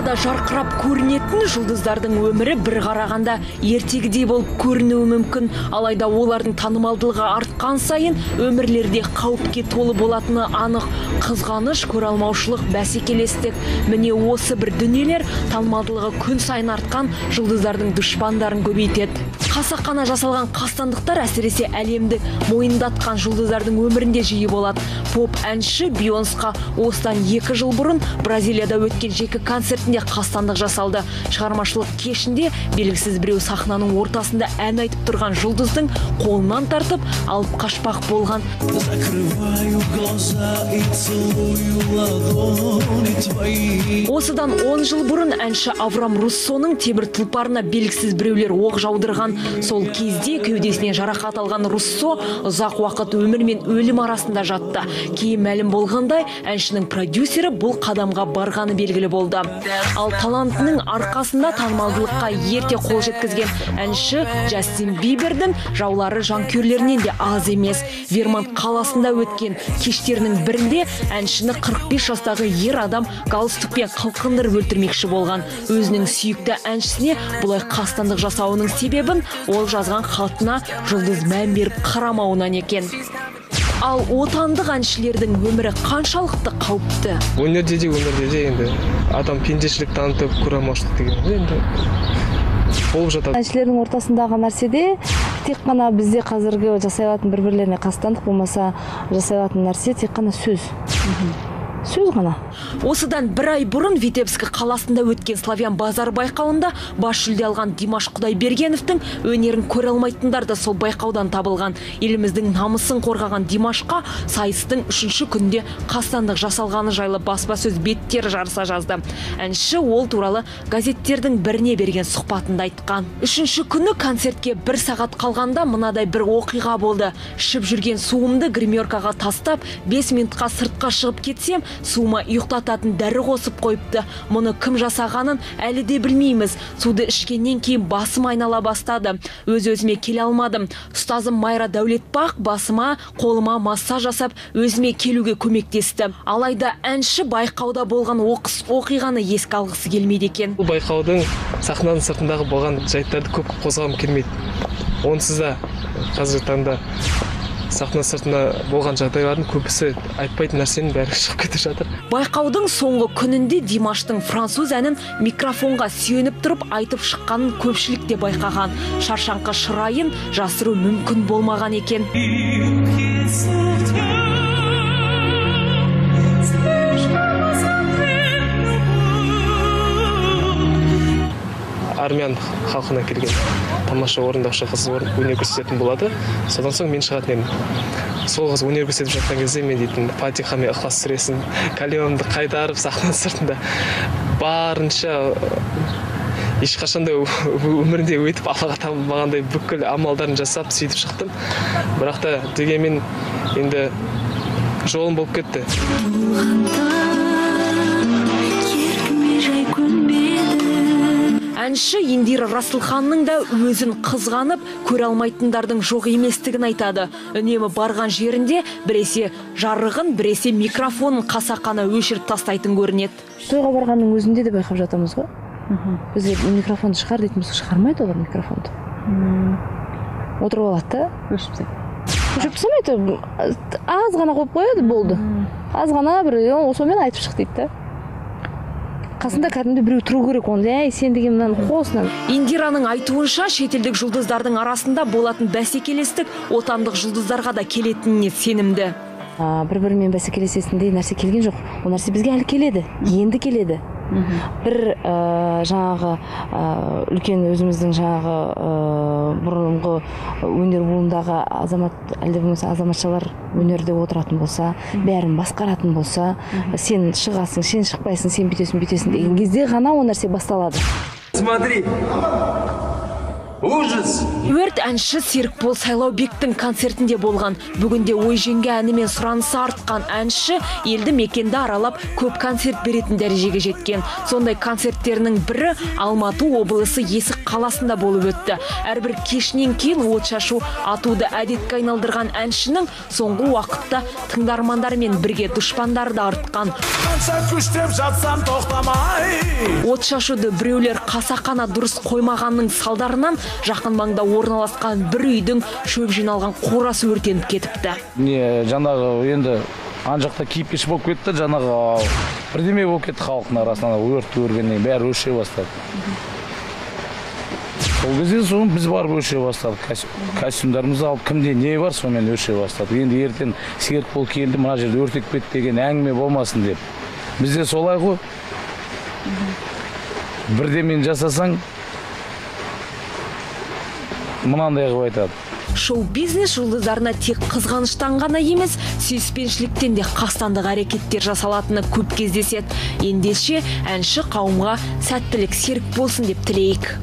Сахнада жарқырап көрінетін жұлдыздардың өмірі бір қарағанда ертегідей болып көрінуі мүмкін. Алайда олардың танымалдылығы артқан сайын өмірлерде қауіпке толы болатыны анық. Қызғаныш, көреалмаушылық, бәсекелестік. Міне осы бір дүниелер танымалдылығы күн сайын артқан жұлдыздардың дұшпандарын көбейтеді. Қасақана жасалған қастандықтар әсіресе әлемді мойындатқан жұлдыздардың өмірінде жиі болады. Поп әнші Бейонсқа осыдан 2 жыл бұрын Бразилияда өткен жеке концертінде қастандық жасалды. Шығармашылық кешінде белгісіз біреу сахнаның ортасында ән айтып тұрған жұлдыздың қолынан тартып алып қашпақ болған. Закрываю глаза и целую ладони твои. Осыдан 10 жыл бұрын әнші Авраам Руссоның темір тұлпарына белгісіз біреулер оқ жаудырған. Сол кезде кеудесіне жарақат алған Руссо ұзақ уақыт өмір мен өлім арасында жатты. Кейін мәлім болғандай, әншінің продюсері бұл қадамға барғаны белгілі болды. Ал талантының арқасында танымалдылыққа ерте қол жеткізген әнші Джастин Бибердің жаулары жанкүйерлерінен де аз емес. Вермонт қаласында өткен кештерінің бірінде әншіні 45 жастағы ер адам галстукпен қылқындырып өлтірмекші болған. Өзінің сүйікті әншісіне бұлай қастандық жасауының себебін ол жазған хатына жұлдыз мән беріп қарамауынан екен. Ал отандық әншілердің өмірі қаншалықты қауіпті? Өнерде де, өмірде де енді адам пендешілік танытып көреалмаушылық деген ғой енді болып жатады. Әншілердің ортасындағы нәрседе тек қана бізде қазіргі жасай алатын бір-бірлеріне қастандық болмаса жасай алатын нәрсе тек қана сөз. Сөз ғана. Осыдан бір ай бұрын Витебск қаласында өткен Славян базар байқауында бас жүлде алған Димаш Құдайбергеновтің өнерін көре алмайтындар да сол байқаудан табылған. Еліміздің намысын қорғаған Димашқа сайыстың 3-ші күнінде қастандық жасалғаны жайлы баспасөз беттері жарыса жазды. Әнші ол туралы газеттердің біріне берген сұхбатында айтқан. 3-ші күні концертке 1 сағат қалғанда мынадай бір оқиға болды. Ішіп жүрген суымды гримеркаға тастап, 5 минутқа сыртқа шығып кетсем, суыма ұйықтататын дәрі қосып қойыпты. Мұны кім жасағанын әлі де білмейміз. Суды ішкеннен кейін басым айнала бастады. Өз-өзіме келе алмадым. Ұстазым Майра Дәулетбақ басыма, қолыма массаж жасап, өзіме келуге көмектесті. Алайда әнші байқауда болған оқыс оқиғаны еске алғысы келмейді екен. Бұл байқаудың сахнаның сыртындағы болған жайттарды көп қозғағым келмейді. Онсыз да қазіргі таңда сахна сыртында болған жағдайлардың көбісі айтпайтын нәрсенің бәрі шығып кетіп жатыр. Байқаудың соңғы күнінде Димаштың француз әнін микрофонға сүйеніп тұрып айтып шыққанын көпшілік те байқаған. Шаршаңқы шырайын жасыру мүмкін болмаған екен. Армян халқына келген тамаша орындаушы қыз өнер көрсететін болады. Содан соң мен шығатын едім. Сол қыз өнер көрсетіп жатқан кезде мен дейтін Фатиха мен Ықылас сүресін кәлемімді қайтарып сахна сыртында барынша ешқашан да өмірінде өйтіп Аллаға табынбағандай бүкіл амалдарын жасап сөйтіп шықтым. Бірақ та дегенмен енді жолым болып кетті. Әнші Индира Расылханның да өзін қызғанып, көре алмайтындардың жоқ еместігін айтады. Үнемі барған жерінде біресе жарығын, біресе микрофонын қасақана өшіріп тастайтын көрінеді. Тойға барғанның өзінде де байқап жатамыз ғой. Бізде микрофонды шығар дейтін болса, шығармайды олар микрофонды. Отырып алады да, өшіріп тастайды. Өшіріп тастамайды, аз ғана қойып қояды, болды. Аз ғана бір, сонымен айтып шық дейді да. Қасында кәдімгі біреу тұру керек, оны, әй, сен деген мынаны қос, мынаны. Индираның айтуынша, шетелдік жұлдыздардың арасында болатын бәсекелестік отандық жұлдыздарға да келетініне сенімді. Бір-бірімен бәсекелесетіндей нәрсе келген жоқ. Ол нәрсе бізге әлі келеді, енді келеді. Бір жаңағы үлкен өзіміздің жаңағы бұрынғы өнер буындағы азамат, әлде болмаса азаматшалар өнерде отыратын болса, бәрін басқаратын болса, сен шығасың, сен шықпайсың, сен бүйтесің, бүйтесің деген кезде ғана ол нәрсе басталады. Смотри. Ужас! Өрт әнші Серікбол Сайлаубектің концертінде болған. Бүгінде «Ой жеңге» әнімен сұранысы артқан әнші елді мекенді аралап, көп концерт беретін дәрежеге жеткен. Сондай концерттерінің бірі Алматы облысы Есік қаласында болып өтті. Әрбір кешінен кейін от шашу атуды әдетке айналдырған әншінің соңғы уақытта тыңдармандармен бірге дұшпандары да артқан. Қанша күштеп жатсам, тоқтамай. От шашуды біреулер қасақана дұрыс қоймағанның салдарынан жақын маңда орналасқан бір үйдің шөп жиналған қорасы өртеніп кетіпті. Не, жаңағы енді ана жақта кипиш болып кетті, жаңағы бірдеме болып кетті халықтың арасында. Өрт өргеннен бәрі өше бастады. Сол кезде соны біз барып өше бастадық, костюмдарымызды алып, кімде не бар, сонымен өше бастадық. Енді ертең Серікбол келді, мына жерде өртеп кетті деген әңгіме болмасын деп. Бізде солай ғой, бірдемені жасасаң, мынандай қылып айтады. Шоу бизнес жұлдыздарына тек қызғаныштан ғана емес, сүйіспеншіліктен де қастандық әрекеттер жасалатыны көп кездеседі. Ендеше әнші қауымға сәттілік серік болсын деп тілейік.